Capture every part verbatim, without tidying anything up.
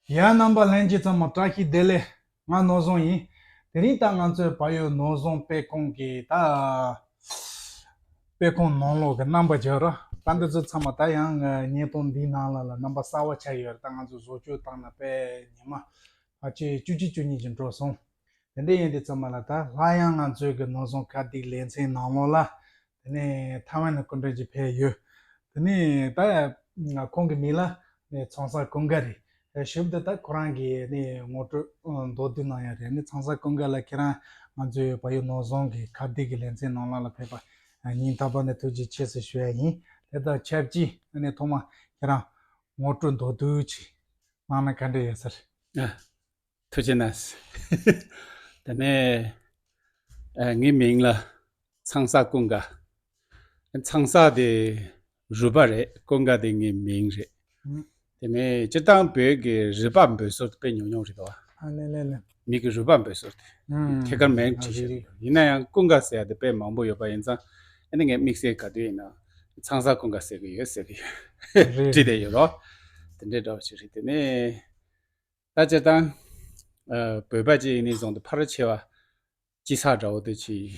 ཡ། རྣམ་པ་ལྷན་རྒྱས་ཚང་མ་བཀྲ་ཤིས་བདེ་ལེགས། ང་ནོར་བཟང་ཡིན། དེ་རིང་ད་ང་ཚོའི་བལ་ཡུལ་ནོར་བཟང་དཔེ་ཁང་གི་ད་དཔེ་ཁང་ནང་ལོགས་ཀྱི་རྣམ་པ་བརྗོད་ར། ད་འདི་ཚོ་ཚང་མ་ད་ཡང་ངའི་བརྙན་ཐུང་འདིའི་ནང་ལ་ལ་རྣམ་པ་གསར་པ་ཆགས་ཡོད་རེད། ད་ང་ཚོ་བཟོ་བཅོས་བཏང་ནས་དཔེ་ཉི་མ་ཕལ་ཆེར་བཅུ་གཅིག་བཅུ་གཉིས་ཀྱི་འགྲོ་སོང་། དེ་འདྲ་ཡིན་དུས་ཙམ་པ་ལ་ད་སླར་ཡང་ང་ཚོའི་གི་ནོར་བཟང་ཁ་བརྡའི་ལེ་ཚན་ནང་ལོགས་ལ། དེ་ནས་ཐའེ་ཝན་ནས་སྐུ་མགྲོན་ཅིག་ཕེབས་ཡོད། དེ་ནས་ད་ཁོང་གི་མིང་ལ་ནས་ཚང་ས་ཀུན་དགའ་རེད། ཞིབ་ཏུ་ད་ཁོ་རང་གི་ནས་ངོ་སྤྲོད་མདོར་བསྡུས་གནང་ཡ་རེད། ནས་ཚང་ས་ཀུན་དགའ་ལགས་ཁྱེད་རང་ང་ཚོའི་བལ་ཡུལ་ནོར་བཟང་གི་ཁ་བརྡའི་གི་ལེ་ཚན་ནང་ལོགས་ལ་ཕེབས་པ་སྙིང་ཐག་པ་ནས་ཐུགས་རྗེ་ཆེ་ཟེར་ཞུ་ཡ་ཡིན། དེ་དང་ཆབས་ཅིག་ནས་ཐོག་མ་ཁྱེད་རང་ངོ་སྤྲོད་མདོར་བསྡུས་ཅིག་གནང་ན་ག་འདྲ་ཡོད་ཟེར། ཨ། ཐུགས་རྗེ་གནང་། དེ་ནས་ཨ་ངའི་མིང་ལ་ཚང་ས་ཀུན་དགའ། ཚང་ས་དེ་རུས་པ་རེད། ཀུན་དགའ་དེ་ངའི་མིང་རེད། ཨུམ། དེ་ནས་སྤྱིར་བཏང་བོད་ཀྱི་རུས་པ་འབོད་སྲོལ་དེ་དཔེ་ཉུང་ཉུང་རེད་པ། ཨ་ལེ་ལེ་ལེ། མི་གི་རུས་པ་འབོད་སྲོལ་དེ། ཨུམ། ཐད་ཀར་མིང་ཨ་བྲིས་རེད་བཞག་རེད། ཡིན་ན་ཡང་ཀུན་དགའ་ཟེར་ཡ་དེ་དཔེ་མང་པོ་ཡོད་པ་ཡིན་ཙང་། ཨ་ནི་ངས་དམིགས་བསལ་ག་དུས་ཡིན་ན་ཚང་ས་ཀུན་དགའ་ཟེར་གི་ཡོད་ཟེར་གི་ཡོད། རེད། བྲིས་བསྡད་ཡོད་རོ། དེ་འདྲའི་འདྲ་བ་ཞིག་རེད། དེ་ནས་ད་སྤྱིར་བཏང་ཨ་བོད་པ་ཅིག་ཡིན་ནས་བཟུང་སྟེ་ཕལ་ཆེ་བ་སྐྱེས་ས་འདྲ་བོ་དེ་ཅིག་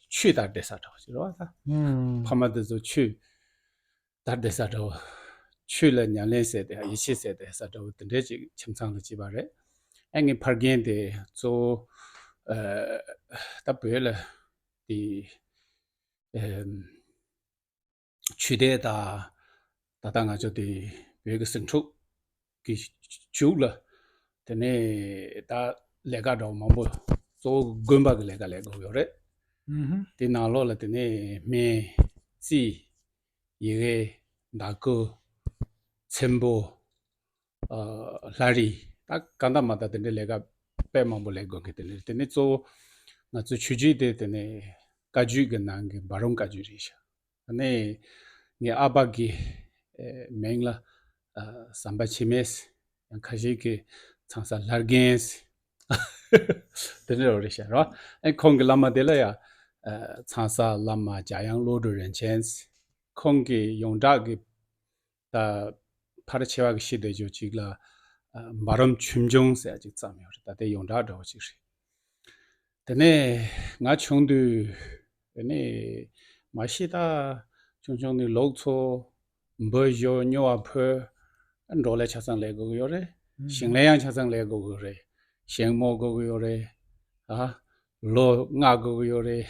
ཆོས་དར་བསྡད་ས་འདྲ་བོ་ཅིག་རེད་བ་ད། ཨུམ། ཕ་མ་དེ་ཚོ་ཆོས་དར་བསྡད་ས་འདྲ་བོ། ཆོས་ལ་ཉམས་ལེན་བྱས་ཏེ་ཡིད་ཆེས་བྱས་ཏེ་ས་འདྲ་བོ་དེ་འདྲའི་ཅིག་ཁྱིམ་ཚང་དུ་སྐྱེས་པ་རེད། ཨ་ངའི་ཕ་རྒན་དེ་གཙོ་བོ་ཨ་ད་བོད་ལ་དེ་ཨ་ཆོས་སྡེ་དང་། ད་ལྟ་ང་ཚོ་དེ་བོད་ཀྱི་ཟིང་འཁྲུག་གི་མཇུག་ལ། དེ་ནས་ད་ལས་ཀ་འདྲ་བོ་མང་པོ། གཙོ་བོ་དགོན་པ་གི་ལས་ཀ་ལས་དགོས་ཡོད་རེད། ཨུ་ཧུ། དེ་ནང་ལོགས་ལ་དེ་ནས་སྨན། རྩིས། ཡི་གེ། བརྡ་བསྐུལ། ཚེམ་བུ། ཨ་ལྷ་རིས། ད་གང་ལྟར་མ་ལྟར་དེ་འདྲའི་ལས་ཀ་དཔེ་མང་པོ་ལས་དགོས་མཁན་དེ་འདྲ་རེད། དེ་ནས་གཙོ་བོ་ང་ཚོའི་ཆོས་བརྒྱུད་དེ་དེ་ནས་བཀའ་བརྒྱུད་ཀྱི་ནང་གི་འབའ་རོམ་བཀའ་བརྒྱུད་རེད་ཤག་ཨ་ནི་ངའི་ཨ་ཕ་གི་ཨེ་མིང་ལ་ཨ་ཟམ་པ་འཆི་མེད། ཡང་ཁ་ཤས་ཀྱིས་ཚང་ས་ལྷ་རྒན། དེ་འདྲ་རེད་ཤག་རོ། ཨེ་ཁོང་གི་བླ་མ་དེ་ལ་ཡང་ཨ་ཚང་ས་བླ་མ་འཇམ་དབྱངས་བློ་གྲོས་རིན་ཆེན། ཁོང་གི་ཡོངས་གྲགས་ཀྱི་ད་ཕལ་ཆེ་བ་གི་ཤི་དེ་ཇོ་གཅིག་ལ་ཨ་འབའ་རོམ་ཆོས་འབྱུང་ཟེར་ཡ་ཅིག་བརྩམས་ཡོད་རེད། ད་དེ་ཡོངས་གྲགས་འདྲ་བོ་ཅིག་རེད། དེ་ནས་ང་ཆུང་དུས་དེ་ནས་མ་གཞི་ད་ཆུང་ཆུང་ནས་ལོག་འཚོ། འབུ་བཞོ་སྨྱོ་བ་ཕོ། འབྲོག་ལས་ཆ་ཚང་ལས་དགོས་ཀྱི་ཡོད་རེད། ཨུམ། ཞིང་ལས་ཡང་ཆ་ཚང་ལས་དགོས་ཀྱི་ཡོད་རེད། ཞིང་རྨོ་དགོས་ཀྱི་ཡོད་རེད། ཨ། ལོ་ལྔ་དགོས་ཀྱི་ཡོད་རེད།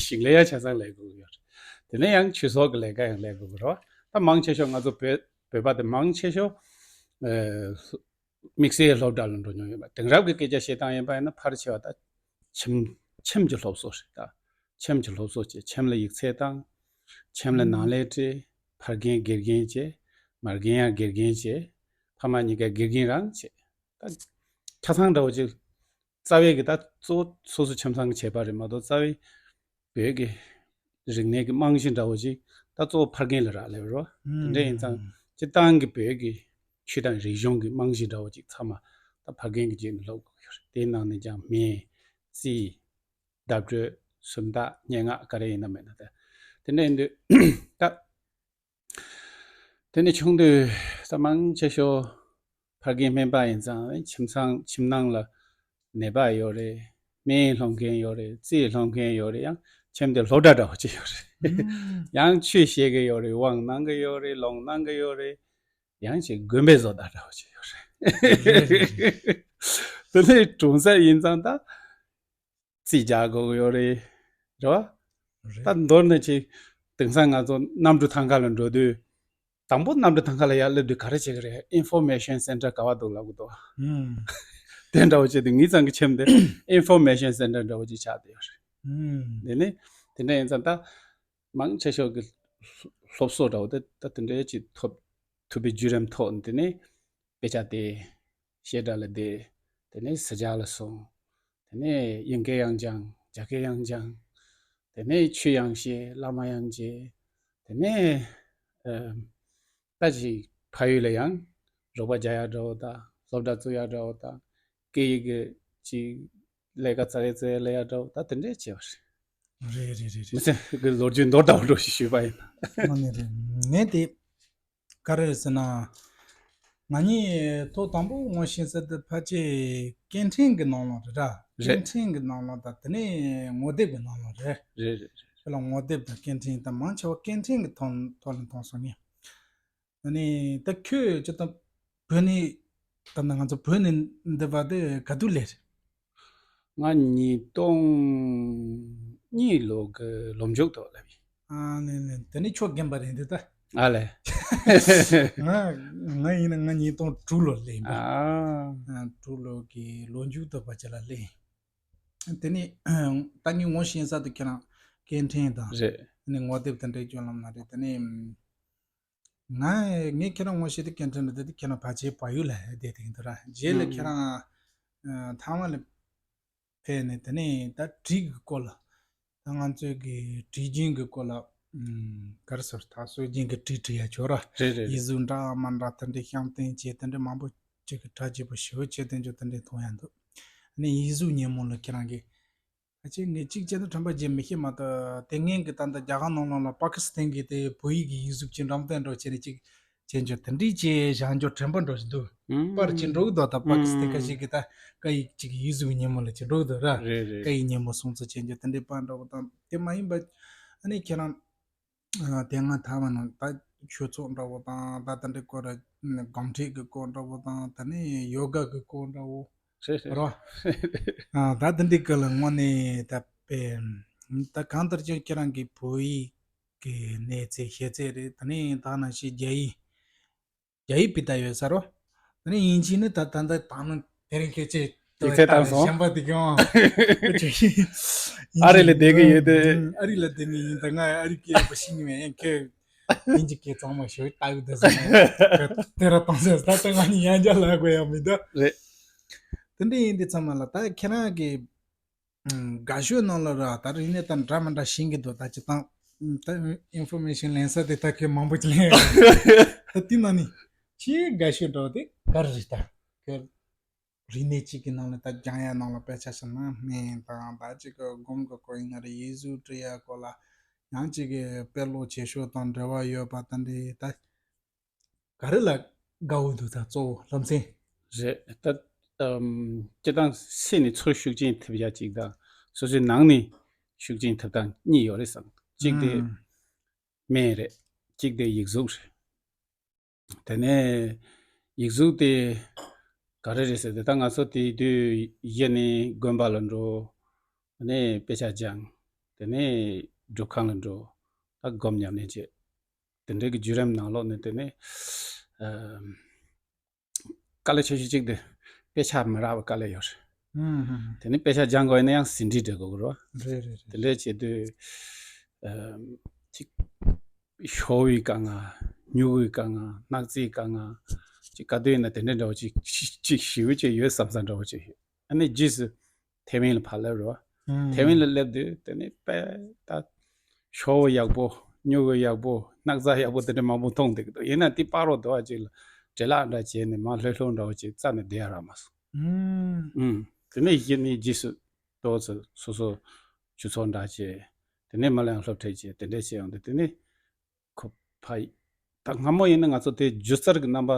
ཞིང་ལས་ཡང་ཆ་ཚང་ལས་དགོས་ཀྱི་ཡོད་རེད། དེ་ནས་ཡང་ཆོས་ཚོགས་ཀྱི་ལས་ཀ་ཡང་ལས་དགོས་ཀྱི་རེད་བ། ད་མང་ཆེ་ཤོས་ང་ཚོ་བོད་བོད་པ་དེ་མང་ཆེ་ཤོས་ཨ་དམིགས་བསལ་སློབ་གྲྭ་ལ་འགྲོ་མྱོང་ཡོད་པ། དེང་རབས་ཀྱི་སྐད་ཆ་བཤད་སྟངས་ཡིན་པ་ཡིན་ན་ཕལ་ཆེ་བ་ད་ཁྱིམ་ཁྱིམ་གྱི་སློབ་གསོ་རེད་ད། ཁྱིམ་གྱི་སློབ་གསོ་བྱས། ཁྱིམ་ལ་ཡིག་ཚད་བཏང་། ཁྱིམ་ལ་ནང་ལས་སྤྲད། ཕ་རྒན་དགེ་རྒན་བྱས། མ་རྒན་ཡང་དགེ་རྒན་བྱས། ཕ་མ་གཉིས་ཀ་དགེ་རྒན་རང་བྱས། ད་ཆ་ཚང་འདྲ་བོ་ཅིག་རྩ་བའི་གི་ད་གཙོ་བོ་སོ་སོ་ཁྱིམ་ཚང་གི་བྱས་པ་རེད་མ་གཏོགས། རྩ་བའི་བོད་ཀྱི་རིག་གནས་ཀྱི་རྨང་གཞི་འདྲ་བོ་ཅིག་ད་གཙོ་བོ་ཕ་རྒན་ལ་རག་ལས་རོ། དེ་འདྲ་ཡིན་ཙང་སྤྱིར་བཏང་གི་བོད་ཀྱི་ཆོས་དང་རིག་གཞུང་གི་རྨང་གཞི་འདྲ་བོ་ཅིག་ཚང་མ་ད་ཕ་རྒན་གྱི་རྗེས་ནས་སློབ་དགོས་ཀྱི་ཡོད་རེད། དེའི་ནང་ནས་ཀྱང་སྨན། རྩིས། བརྡ་སྤྲོད། སུམ་རྟགས། སྙན་ངག་ག་རེ་ཡིན་ན་མེད་ན་ད། དེ་འདྲ་ཡིན་དུས་ད། དེ་ནས་ཆུང་དུས་ད་མང་ཆེ་ཤོས་ཕ་རྒན་སྨན་པ་ཡིན་ཙང་ཁྱིམ་ཚང་ཁྱིམ་ནང་ལ་ནད་པ་ཡོད་རེད། སྨན་སློང་མཁན་ཡོད་རེད། རྩིས་སློང་མཁན་ཡོད་རེད། ཡང་ཁྱིམ་དེ་སློབ་གྲྭ་འདྲ་བོ་ཅིག་ཡོད་རེད། ཨུམ། ཡང་ཆོས་བཤད་མཁན་ཡོད་རེད། དབང་གནང་མཁན་ཡོད་རེད། ལུང་གནང་མཁན་ཡོད་རེད། ཡང་ཅིག་དགོན་པའི་བཟོ་ལྟ་འདྲ་བོ་ཅིག་ཡོད་རེད། རེད་རེད་རེད། དེ་ནས་གྲོང་གསེབ་ཡིན་ཙང་ད། རྩིས་རྒྱག་དགོས་ཀྱི་ཡོད་རེད། རེད་བ། རེད། ད་མདོར་ན་ཅིག་དེང་སང་ང་ཚོ་གནམ་གྲུ་ཐང་ཁ་ལ་འགྲོ་དུས། དང་པོ་གནམ་གྲུ་ཐང་ཁ་ལ་ཡར་སླེབས་དུས་ག་རེ་བྱེད་ཀྱི་རེད། Information Center ག་པར་འདུག་ལབ་ཀྱི་འདུག་ཨུམ། དེ་འདྲ་བོ་བྱས་ཏེ་ངའི་ཚང་གི་ཁྱིམ་དེ་Information Center འདྲ་བོ་ཅིག་ཆགས་བསྡད་ཡོད་རེད། ཨུམ། དེ་ནས་དེ་འདྲ་ཡིན་ཙང་ད། མང་ཆེ་ཤོས་ཀྱི་སློབ་གསོ་འདྲ་བོ་དེ་ད་དེ་འདྲའི་ཅིག་ཐོབ་ཐུབ་པའི་བརྒྱུད་རིམ་ཐོག་ནས་དེ་ནས་དཔེ་ཆ་དེ་བཤད་གྲྭ་ལ་བསྡད། དེ་ནས་གཟི་བརྗིད་ལ་སོང་། དེ་ནས་དབྱིན་སྐད་ཡང་སྦྱངས། རྒྱ་སྐད་ཡང་སྦྱངས། དེ་ནས་ཆོས་ཡང་བཤད། བླ་མ་ཡང་མཇལ། དེ་ནས་ཨ་ད་ཅིག་ཕ་ཡུལ་ལ་ཡང་རོགས་པ་རྒྱག་ཡག་འདྲ་བོ་དང་། སློབ་གྲྭ་བཙུགས་ཡག་འདྲ་བོ་དང་། སྐད་ཡིག་གི་ཅིག་ལས་ཀ་ཙ་རེ་ཙ་རེ་ལས་ཡག་འདྲ་བོ་ད་དེ་འདྲས་བྱས་པ་རེད། རེད་རེད་རེད་རེད། མི་ཚེ་གི་ལོ་རྒྱུས་མདོར་བསྡུས་པ་འདྲ་བོ་ཞིག་ཞུས་པ་ཡིན་ན། ཨ་ནི་རེད། ངས་དེ་ག་རེ་རེད་ཟེར་ན། ང་གཉིས་ཐོག་དང་པོ་ངོ་ཤེས་ས་དེ་ཕལ་ཆེར་སྐད་འཕྲིན་གྱི་ནང་ལོགས་རེད་ར། རེད། སྐད་འཕྲིན་གྱི་ནང་ལོགས་དང་དེ་ནས་ངོ་དེབ་ཀྱི་ནང་ལོགས་རེད། རེད་རེད། ཁྱོད་ལ་ངོ་དེབ་དང་སྐད་འཕྲིན་དང་མང་ཆེ་བ་སྐད་འཕྲིན་གྱི་ཐོག་ཐོག་ལ་མཐོང་སོང་ངས། ཨ་ནི་ད་ཁྱོད་ཅི་ལྟར་བོད་ནས་ད་ནི་ང་ཚོ་བོད་ནས་འདི་བར་དུ་ག་དུས་སླེབས་རེད། ང་ཉིས་སྟོང་གཉིས་ལོ་གི་ལོ་མཇུག་ཏུ་སླེབས་ཡིན། ཨ་ལེ་ལེ། དེ་ནི་ཁྱོད་རྒན་པ་རེད་འདུག་ད། ཨ་ལེ། ང་ང་ཡིན་ན་ང་ཉིས་སྟོང་དྲུག་ལོ་སླེབས་ཡིན་པ། ཨ། ཨ། དྲུག་ལོ་གི་ལོ་མཇུག་ཏུ་བར་ཅིག་ལ་སླེབས་ཡིན། དེ་ནི་ད་ངས་ངོ་ཤེས་ས་དེ་ཁྱེད་རང་སྐད་འཕྲིན་དང་། རེད། ནི་ངོ་དེབ་དེ་འདྲའི་སྤྱོད་ལམ་ན་རེད། དེ་ནི། ང་ངས་ཁྱེད་རང་ངོ་ཤེས་དེ་སྐད་འཕྲིན་ལ་བསྡད་དེ་ཁྱེད་རང་ཕལ་ཆེར་བལ་ཡུལ་ལ་བསྡད་དེ་ཡིན་འདུག་ར། རྗེས་ལ་ཁྱེད་རང་ཨ་ཐའེ་ཝན་ལ་ཕེབས་ནས་དེ་ནས་ད་བྲིས་ཀྱི་སྐོར་ལ་ད་ང་ཚོའི་གི་བྲིས་རྒྱུན་གྱི་སྐོར་ལ་ཨམ་ག་རེ་ཟེར་ད་སྲོལ་རྒྱུན་གྱི་བྲིས་བྲིས་ཡ་ཆོག་ར། རེད་རེད་ཡིག་རེད། གཟུགས་འདྲ་མི་འདྲ་དེ་འདྲའི་བཤམས་སྟོན་བྱས་དེ་འདྲའི་མང་པོ་ཅིག་གི་གྲ་རྒྱས་པོ་ཞེ་པོ་བྱས་དེ་འཇོག་དེ་འདྲའི་མཐོང་ཡ་འདུག་ཨ་ནི་ཡིག་གཟུགས་སྙན་མོ་ལ་ཁྱེད་རང་གི་ཨ་ཅེ་ངས་གཅིག་བྱས་ན་དྲན་པ་བརྗེད་མི་ཤེས་མ་གཏོགས་དེ་སྔོན་གྱི་ད་ལྟ་རྒྱ་གར་ནང་ལོགས་ལ་པ་ཀི་སི་ཐན་གྱི་དེ་བོད་ཡིག་གི་ཡིག་གཟུགས་ཀྱི་འགྲེམས་སྟོན་འདྲ་བྱས་ནས་གཅིག་བྱས་འཇོག་དེ་འདྲའི་ཅེས་བཞག་འཇོག་དྲན་པ་འདྲ་ཞིག་འདུག་ཨུམ། པར་ཅིག་འགྲོ་གི་འདུག་ད་པ་ཀི་སི་ཐན་ཁ་ཤས་ཀྱི་ད་སྐད་ཡིག་ཅིག་ཡིག་གཟུགས་སྙན་མོ་ལ་ཅིག་འགྲོ་གི་འདུག་ར། རེད་རེད། སྐད་ཡིག་སྙན་མོ་སྲུང་བརྩི་བྱས་འཇོག་དེ་འདྲའི་པར་འདྲ་བོ་དང་དེ་མ་ཡིན་པ་ཨ་ནི་ཁྱེད་རང་ཨ་དེ་སྔ་ཐའེ་ཝན་ནང་ད་ཆོས་ཚོགས་འདྲ་བོ་དང་ད་དེ་འདྲའི་སྐོར་ལ་སྒོམ་ཁྲིད་ཀྱི་སྐོར་འདྲ་བོ་དང་ད་ནི་ཡོ་ག་གི་སྐོར་འདྲ་བོ། རེད་རེད། རོ། ཨ་ད་དེ་འདྲའི་སྐོར་ལ་དངོས་གནས་ད་དཔེ། ད་གང་ལྟར་ཀྱང་ཁྱེད་རང་གི་བོད་ཡིག་གི་གནས་ཚད་ཤེས་ཚད་རེད། ད་ནི་ད་ནང་བཞིན་རྒྱ་ཡིག་རྒྱ་ཡིག་པི་ད་ཡོད་ས་རོ། ད་ནི་དབྱིན་ཇི་ནི་ད་ད་ད་ད་ནི་དེ་རིང་ཁྱེད་ཅེས་ཡིག་ཚད་བཏང་སོང་། གཞན་པ་དེ་གང་། ཨ་རི་ལ་བསྡད་གི་ཡོད་དེ། ཨ་རི་ལ་བསྡད་ནི་ཡིན། ད་ང་ཨ་རི་སྐད་ཡག་པོ་ཤེས་ནི་མེད། ཡང་ཁྱེད། དབྱིན་ཇི་སྐད་གཙང་མ་ཞིག་ལྟ་གི་འདུག་ཟེར་ནས་དེ་ར་བཏང་ཟེར། ད་ལྟ་ང་གཉིས་ཡང་བསྐྱར་ལབ་དགོས་ཡ་མི་འདུག་རེད། དེ་འདྲ་ཡིན་དུས་ཙམ་པ་ལ་ད་ཁྱེད་རང་གི་ཨམ་དགའ་ཤོས་ནང་ལ་ར་ད་རིག་གནས་དང་འདྲ་མི་འདྲ་ཤེས་ཀྱི་འདུག་ད་སྤྱིར་བཏང་ད་ཨིན་ཕོར་མེ་ཤན་ལེན་ས་དེ་ད་ཁྱེད་མང་པོ་ཅིག་ལེན་ཡོད། ད་དེ་ནང་ནས་ཆེས་དགའ་ཤོས་འདྲ་བོ་དེ་ག་རེ་རེད་ད། ཁྱེད་རིག་གནས་གཅིག་གི་ནང་ལ་ད་སྦྱང་ཡ་ནང་ལ་དཔེ་ཆ་བཞག་ན་སྨན་དང་ད་གཅིག་གི་སྒོམ་གི་སྐོར་ཡིན་ན་རེད། ཡིག་གཟུགས་འབྲི་ཡ་སྐོར་ལ་ཡང་གཅིག་གི་དཔེ་ཀློག་བྱེད་ཕྱོགས་དང་འབྲེལ་བ་ཡོད་པ་དེ་འདྲའི་ད་ག་རེ་ལ་དགའ་བོ་འདུག་ད་གཙོ་བོ་ལམ་སེང་། རེད་ད། ཨམ་སྤྱིར་བཏང་སེམས་ནས་ཚུར་ཤུགས་རྐྱེན་ཐེབས་ཡ་གཅིག་དང་སོ་སོའི་ནང་ནས་ཤུགས་རྐྱེན་ཐེབས་སྟངས་གཉིས་ཡོད་རེད་བསམ། གཅིག་དེ་ཨམ་སྨན་རེད། གཅིག་དེ་ཡིག་གཟུགས་རེད། དེ་ནས་ཡིག་གཟུགས་དེ་ག་རེ་རེད་ཟེར་ཏེ་ད་ང་ཚོ་དེ་དུས་གཞི་ནས་དགོན་པ་ལ་འགྲོ། དེ་ནས་དཔེ་ཆ་སྦྱང་། དེ་ནས་སྒྲུབ་ཁང་ལ་འགྲོ། ད་སྒོམ་ཉམས་ལེན་བྱེད། དེ་འདྲའི་གི་བརྒྱུད་རིམ་ནང་ལོགས་ནས་དེ་ནས་ཨ་དཀའ་ལས་ཆེ་ཤོས་གཅིག་དེ་དཔེ་ཆ་མི་རག་པའི་དཀའ་ལས་ཡོད་རེད། ཨུམ་ཧུམ། དེ་ནས་དཔེ་ཆ་སྦྱང་དགོས་ཡིན་ན་ཡང་ཟིན་བྲིས་འབྲི་དགོས་ཀྱི་རེད་བ། རེད་རེད་རེད། དེ་འདྲ་བྱེད་དུས་ཨ་ཅིག་ཤོར་བའི་དཀའ་ངལ། སྨྱུག་པའི་དཀའ་ངལ། སྣག་ཚའི་དཀའ་ངལ། ཅིག་ག་དུས་ཡིན་ན་དེ་འདྲ་འདྲ་བོ་ཅིག་ཅིག་ཞེ་པོ་ཅིག་ཡོད་བསམ་ས་འདྲ་བོ་ཅིག་ཡོད། ཨ་ནི་རྗེས་སུ་ཐའེ་ཝན་ལ་ཕར་སླེབས་རོ། ཨུམ། ཐའེ་ཝན་ལ་སླེབས་དུས་དེ་ནས་དཔེ་ད་ཤོར་བ་ཡག་པོ། སྨྱུག་པ་ཡག་པོ། སྣག་ཚ་ཡག་པོ་དེ་འདྲ་མང་པོ་མཐོང་བསྡད་ཀྱི་འདུག་ཡིན་ན་དེ་པར་རོ་དོ་བ་ཅིག་ལ་བྲེལ་ལག་འདྲ་བྱས་ནས་མར་ལྷོད་ལྷོད་འདྲ་བོ་ཅིག་རྩ་ནས་བསྡད་ཡ་རག་མ་སོང་། ཨུམ། ཨུམ། དེ་ནས་གཞི་ནས་རྗེས་སུ་དོ་ཚོ་སོ་སོ་ཆོས་ཚོགས་འདྲ་བྱས། དེ་ནས་མར་ལ་ཡང་སློབ་ཁྲིད་བྱས། དེ་འདྲ་བྱས་ཡོང་དུས་དེ་ནས་ཁོ་ཕ་ཡི་ད་སྔ་མོ་ཡིན་ན་ང་ཚོ་དེ་སྒྱུ་རྩལ་གྱི་རྣམ་པ་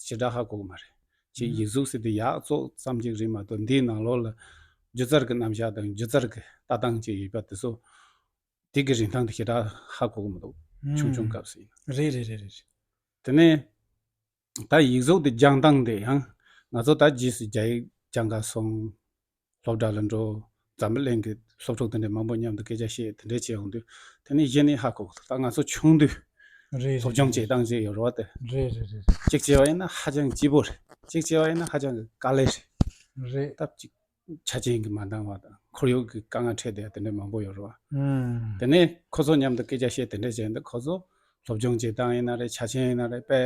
ཞེ་དྲག་ཧ་གོ་གི་མ་རེད། ཅིག་ཨུམ། ཡིག་གཟུགས་ཟེར་དུས་ཡག་བཙོག་ཙམ་ཅིག་རེད་མ་གཏོགས་འདིའི་ནང་ལོགས་ལ་སྒྱུ་རྩལ་གྱི་རྣམ་གཞག་དང་སྒྱུ་རྩལ་གྱི་ལྟ་སྟངས་ཅིག་ཡོད་པ་དེ་ཚོ་དེ་གི་རིན་ཐང་དེ་ཞེ་དྲག་ཧ་གོ་གི་མི་འདུག་ཨུམ། ཆུང་ཆུང་སྐབས་སུ་ཡིན་ན། རེད་རེད་རེད་རེད། དེ་ནས་ད་ཡིག་གཟུགས་དེ་སྦྱང་སྟངས་དེ་ཡང་ང་ཚོ་ད་རྗེས་སུ་རྒྱ་ཡིག་སྦྱང་ག་སོང་། སློབ་གྲྭ་ལ་འགྲོ། འཛམ་བུ་གླིང་གི་སློབ་ཕྲུག་དེ་འདྲ་མང་པོ་མཉམ་དུ་སྐད་ཆ་བཤད། དེ་འདྲ་བྱས་ཡོང་དུས་དེ་ནས་གཞི་ནས་ཧ་གོ་གི་འདུག་ད་ང་ཚོ་ཆུང་དུས་རེད་རེད། སློབ་སྦྱོང་རེད་བྱེད་སྟངས་ཅིག་ཡོད་རེད་བ། དེ་རེད་རེད་རེད། གཅིག་བྱས་པ་ཡིན་ན་ཧ་ཅང་སྐྱིད་པོ་རེད། གཅིག་བྱས་པ་ཡིན་ན་ཧ་ཅང་གི་དཀའ་ལས་རེད། རེད། སྟབས་གཅིག་ཆ་རྐྱེན་གྱིས་མ་འདང་བ་དང་ཁོར་ཡུག་གི་དཀའ་ངལ་འཕྲད་བསྡད་ཡ་དེ་འདྲ་མང་པོ་ཡོད་རེད་བ། ཨུམ། དེ་ནས་ཁོ་ཚོ་མཉམ་དུ་སྐད་ཆ་བཤད། དེ་འདྲ་བྱས་འདུག་ཁོ་ཚོ་སློབ་སྦྱོང་བྱེད་སྟངས་ཡིན་ན་རེད། ཆ་རྐྱེན་ཡིན་ན་རེད། དཔེ་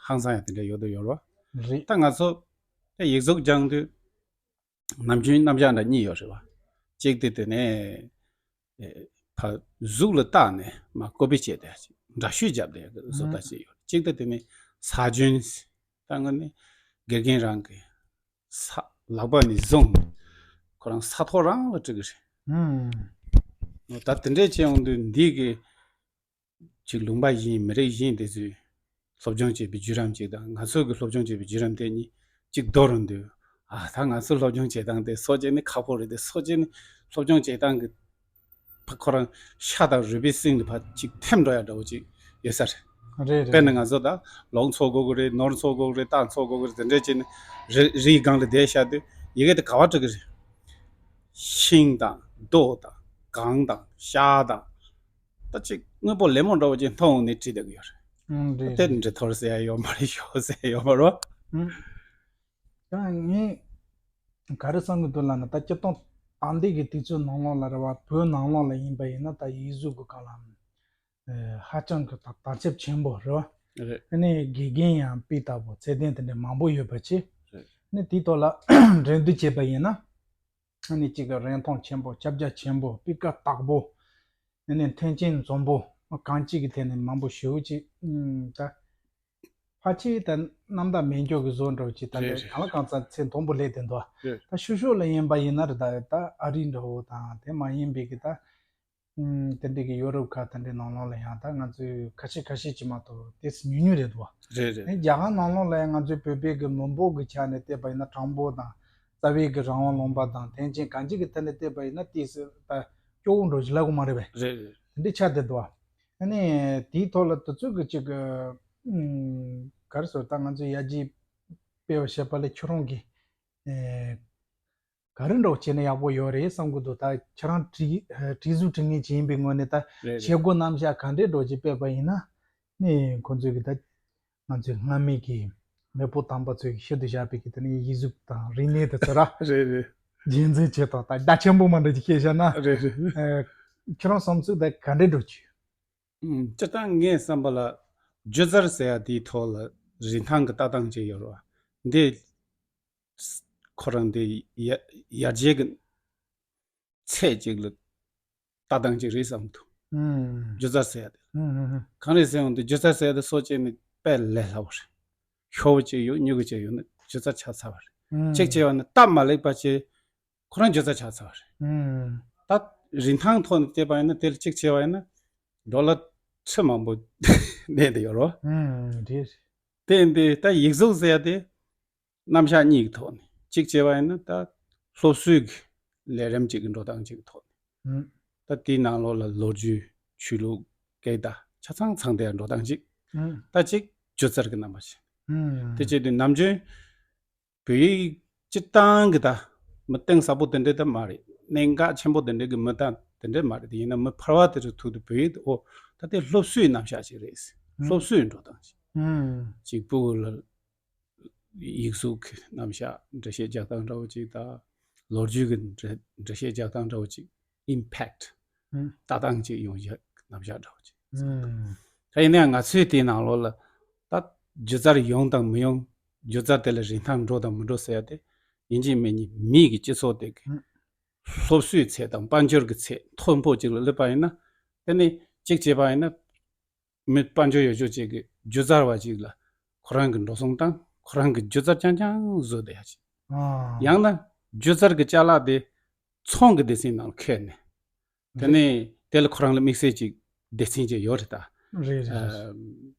ཧང་སང་ཡ་དེ་འདྲ་ཡོད་དུ་ཡོད་རེད་བ། རེད། ད་ང་ཚོ་དེ་ཡིག་གཟུགས་སྦྱང་དུས་ནམ་རྒྱུན་རྣམ་གཞག་འདྲ་གཉིས་ཡོད་རེད་བ། གཅིག་དེ་དེ་ནས་ཨེ་ཕ་གཟུགས་ལ་བལྟས་ནས་མར་ཀོ་པི་བྱས་ཏེ་འདྲ་བཤུས་བརྒྱབ་བསྡད་ཡ་གི་བཟོ་ལྟ་ཅིག་ཡོད། གཅིག་དེ་དེ་ནས་ས་རྒྱུན། ད་ངོ་ནས་དགེ་རྒན་རང་གི་ས་ལག་པ་ནས་བཟུང་ཁོ་རང་ས་ཐོག་རང་ལ་འབྲི་གི་རེད། ཨུམ། ད་དེ་འདྲས་བྱས་ཡོང་དུས་འདི་གི་ཅིག་ལུང་པ་གཞན་མི་རིགས་གཞན་དེ་ཚོས་ སློབ་སྦྱོང་བྱེད་པའི་བརྒྱུད་རིམ་གཅིག་དང་ང་ཚོ་གི་སློབ་སྦྱོང་བྱེད་པའི་བརྒྱུད་རིམ་དེ་གཉིས་གཅིག་བསྡུར་རུ་འདུག་ཨ་ད་ང་ཚོ་སློབ་སྦྱོང་བྱེད་སྟངས་དེ་སོ་བྱས་ནི་ཁག་པོ་རེད་དེ་སོ་བྱས་ནི་སློབ་སྦྱོང་བྱེད་སྟངས་ཀྱི་ཕ་ཁོ་རང་ཤ་དང་རུས་པའི་གསེང་དུ་ཕར་གཅིག་ཐིམ་འགྲོ་ཡ་འདྲ་བོ་གཅིག་ཡོད་ས་རེད། རེད་རེད། དཔེར་ན་ང་ཚོ་ད་ལོག་འཚོ་དགོས་ཀྱི་རེད། ནོར་འཚོ་དགོས་ཀྱི་རེད། རྟ་འཚོ་དགོས་ཀྱི་རེད། དེ་འདྲས་བྱས་ནས་རི་རིའི་སྒང་ལ་བསྡད་བཞག་དུས་ཡི་གེ་དེ་ག་བ་འབྲི་གི་རེད། ཤིང་དང་རྡོ་དང་གངས་དང་ཤར་དང་ད་ཅིག་དངོས་པོ་ལེབ་མོ་འདྲ་བོ་ཅིག་མཐོང་ནས་བྲིས་བསྡད་ཀྱི་ཡོད་རེད། ཨང་། རེད་དེ་རེད། འབྲི་ཐོར་ཟེར་ཡ་ཡོད་མ་རེད། ཞོག་ཟེར་ཡ་ཡོད་མ་རེད། ཨང་། ཡང་ངས་ག་རེ་བསམ་གྱི་འདུག་ལབ་ན་ད་སྤྱིར་བཏང་ད་ལྟའི་གི་དུས་ཚོད་ནང་ལོགས་ལ་རེད་བ། བོད་ནང་ལོགས་ལ་ཡིན་པ་ཡིན་ན་ད་ཡིག་གཟུགས་ཀྱི་སྒང་ལ་ཨ་ཧ་ཅང་གི་ད་དར་ཁྱབ་ཆེན་པོ་རེད་བ། རེད། ཨ་ནི་དགེ་རྒན་ཡང་དཔེ་ལྟ་བུ་ཚད་ལྡན་དེ་འདྲ་མང་པོ་ཡོད་པ་ཅིག་རེད། ཨ་ནི་དེའི་ཐོག་ལ་འགྲན་བསྡུར་བྱས་པ་ཡིན་ན་ཨ་ནི་གཅིག་གི་རིན་ཐང་ཆེན་པོ། ཁྱབ་རྒྱ་ཆེན་པོ། སྤུས་ཀ་དག་པོ། ཨ་ནི་མཐུན་རྐྱེན་འཛོམས་པོ། གང་ཅིའི་ཐད་ནས་མང་པོ་ཞེ་པོ་ཅིག་ཨུམ། ད་ཕལ་ཆེར་ད་རྣམ་དག་མེད་མཁན་གྱི་བཟོ་འདྲ་བོ་ཅིག་ད་རེད་ལས་རེད། གང་ལ་གང་འཚམ་ཚད་མཐོན་པོ་སླེབས་བསྡད་འདུག་རེད། ད་ཤུ་ཤུ་ལ་ཡིན་པ་ཡིན་ན་རེད། ད་ད་ཨ་རི་འདྲ་བོ་དང་དེ་མ་ཡིན་པའི་གི་ད་ཨུམ། དེ་འདྲའི་གི་ཡོ་རོབ་ཁག་དེ་འདྲའི་ནང་ལོགས་ལ་ཡང་ད་ང་ཚོའི་ཁ་ཤས་ཁ་ཤས་ཅིག་མ་གཏོགས་ཏོག་ཙམ་ཉུང་ཉུང་རེད་འདུག་རེད་རེད། ཨ་ནི་རྒྱ་གར་ནང་ལོགས་ལ་ཡང་ང་ཚོའི་བོད་པའི་གི་མི་འབོར་གི་ཆ་ནས་བལྟས་པ་ཡིན་ན་གྲངས་འབོར་དང་རྩ་བའི་གི་རང་དབང་ལུང་པ་དང་མཐུན་རྐྱེན་གང་ཅིའི་གི་ཐད་ནས་བལྟས་པ་ཡིན་ན་ཏོག་ཙམ་ད་སྐྱོ་བོ་འདྲ་ཞིག་ལབ་དགོས་མ་རེད་པས། རེད་རེད། དེ་འདྲའི་ཆགས་བསྡད་འདུག་ཨ་ནི་དེའི་ཐོག་ལ་དེ་ཚོ་གི་ཅིག་གི་ཨུམ། ག་རེ་ཟེར། ད་ང་ཚོའི་ཡར་རྒྱས་སྤེལ་བ་བྱེད་པ་ལ་ཁྱོད་རང་གི་ཨེ། ག་རེ་འདྲ་བོ་བྱས་ན་ཡག་པོ་ཡོད་རེད་བསམ་གྱི་འདུག་ད་ཁྱེད་རང་བྲིས་བྲིས་གཟུགས་འབྲི་མཁན་ཅིག་ཡིན་པའི་ངོས་ནས་ད་རེད་རེད། བྱེད་སྒོ་རྣམ་གཞག་ག་འདྲའི་འདྲ་བོ་ཅིག་སྤེལ་བ་ཡིན་ན་ནི་ཁོང་ཚོས་གི་ད་ང་ཚོའི་སྔ་མའི་གི་མེས་པོ་དམ་པ་ཚོས་གི་ཤུལ་དུ་བཞག་པའི་གི་དེ་ནི་ཡིག་གཟུགས་དང་རིག་གནས་དེ་ཚོ་ར་རེད་རེད། རྒྱུན་འཛིན་བྱེད་སྟངས་ད་རྒྱ་ཆེན་པོ་མ་འདྲ་ཅིག་བཤད་བཞག་ན། རེད་རེད། ཨ། ཁྱེད་རང་བསམ་ཚུལ་ད་ག་འདྲའི་འདྲ་བོ་ཅིག་ཨུམ། སྤྱིར་བཏང་ངའི་བསམ་པ་ལ་སྒྱུ་རྩལ་ཟེར་ཡ་དེའི་ཐོག་ལ་རིན་ཐང་གི་ལྟ་སྟངས་ཅིག་ཡོད་རེད་བ། འདི་ཁོ་རང་དེ་ཡ་ཡར་རྒྱས་ཀྱི་ཚད་ཅིག་ལ་ལྟ་སྟངས་ཅིག་རེད་བསམ་གྱི་འདུག་ཨུམ། སྒྱུ་རྩལ་ཟེར་ཡ་དེ། ཨུམ་ཨུམ་ཨུམ། གང་རེད་ཟེར་ཡོང་དུས་སྒྱུ་རྩལ་ཟེར་ཡ་དེ་སོ་སྐྱེ་ནི་དཔེ་ལས་སླ་བོ་རེད། ཤོར་བ་ཅིག་ཡོད། མྱུ་གུ་ཅིག་ཡོད་ན་སྒྱུ་རྩལ་ཆགས་ཚར་བ་རེད། ཨུམ། གཅིག་བྱས་པ་ན་སྟབས་མ་ལེགས་པ་ཅིག་ཁོ་རང་སྒྱུ་རྩལ་ཆགས་ཚར་བ་རེད། ཨུམ། ད་རིན་ཐང་ཐོག་ནས་བལྟས་པ་ཡིན་ན་དེ་ལ་གཅིག་བྱས་པ་ཡིན་ན་ཌོ་ལར་ཁྲི་མང་པོ་གནས་བསྡད་ཡོད་རེད། ཨུམ། རེད། དེ་ཡིན་དུས་ད་ཡིག་གཟུགས་ཟེར་ཡ་དེ་རྣམ་གཞག་གཉིས་ཀྱི་ཐོག་ནས་གཅིག་བྱས་པ་ཡིན་ན་ད་སློབ་གསོའི་གི་ལས་རིམ་གཅིག་གི་འགྲོ་སྟངས་གཅིག་གི་ཐོག་ནས། ཨུམ། ད་དེའི་ནང་ལོགས་ལ་ལོ་རྒྱུས། ཆོས་ལུགས། སྐད་བརྡ་ཆ་ཚང་ཚང་བསྡད་ཡ་འགྲོ་སྟངས་གཅིག་ཨུམ། ད་གཅིག་སྒྱུ་རྩལ་གྱི་རྣམ་པ་ཞིག་ཨུམ། དེ་བྱེད་དུས་ནམ་རྒྱུན་བོད་ཡིག་སྤྱིར་བཏང་གི་ད་མི་གཏིང་ཟབ་པོ་དེ་འདྲའི་ད་མ་རེད། གནད་འགག་ཆེན་པོ་དེ་འདྲའི་གི་མི་ད་དེ་འདྲའི་མ་རེད། དེ་ཡིན་ན་མི་ཕལ་བ་དེ་ཚོའི་ཐུག་དུས་བོད་ཡིག་དེ་ཨོ་ད་དེ་སློབ་གསོའི་རྣམ་གཞག་ཅིག་རེད། ཨུམ། སློབ་གསོའི་འགྲོ་སྟངས་ཅིག་ཨུམ། གཅིག་ཕྲུ་གུ་ལ་ཡིག་གཟུགས་ཀྱི་རྣམ་གཞག་འགྲེལ་བཤད་རྒྱག་སྟངས་འདྲ་བོ་ཅིག་དང་། ལོ་རྒྱུས་ཀྱི་འགྲེལ་འགྲེལ་བཤད་རྒྱག་སྟངས་འདྲ་བོ་ཅིག་ཨིམ་པེག་ཊི་ཨུམ། ལྟ་སྟངས་ཅིག་ཡོང་ཡ་རྣམ་གཞག་འདྲ་བོ་ཅིག་ཨུམ། ད་ཡིན་ན་ཡང་ང་ཚོའི་དེའི་ནང་ལོགས་ལ་ད་སྒྱུ་རྩལ་ཡོང་དང་མི་ཡོང་། སྒྱུ་རྩལ་དེ་ལ་རིན་ཐང་འགྲོ་དང་མི་འགྲོ་ཟེར་ཡ་དེ་ཡིན་གཅིག་མིན་གཉིས་མིའི་གི་སྤྱི་ཚོགས་དེ་གི་ཨུམ། སློབ་གསོའི་ཚད་དང་དཔལ་འབྱོར་གྱི་ཚད་མཐོན་པོ་ཅིག་ལ་སླེབས་པ་ཡིན་ན། དེ་ནི་གཅིག་བྱས་པ་ཡིན་ན། མི་དཔལ་འབྱོར་ཡོད་ཆོག་ཅིག་གི་སྒྱུ་རྩལ་བ་ཅིག་ལ་ཁོ་རང་གི་འགྲོ་སོང་བཏང་། ཁོ་རང་གི་སྒྱུ་རྩལ་རྐྱང་རྐྱང་བཟོས་བསྡད་ཡ་ཅིག་ཨ། ཡང་ན་སྒྱུ་རྩལ་གྱི་ཅ་ལག་དེ་ཚོང་གི་སྡེ་ཚན་ནང་ལ་འཁྱེར་ནས། དེ་རེད། ནས་དེ་ལ་ཁོ་རང་ལ་དམིགས་བསལ་ཅིག་སྡེ་ཚན་ཅིག་ཡོད་རེད་ད། རེད་རེད་རེད། ཨ།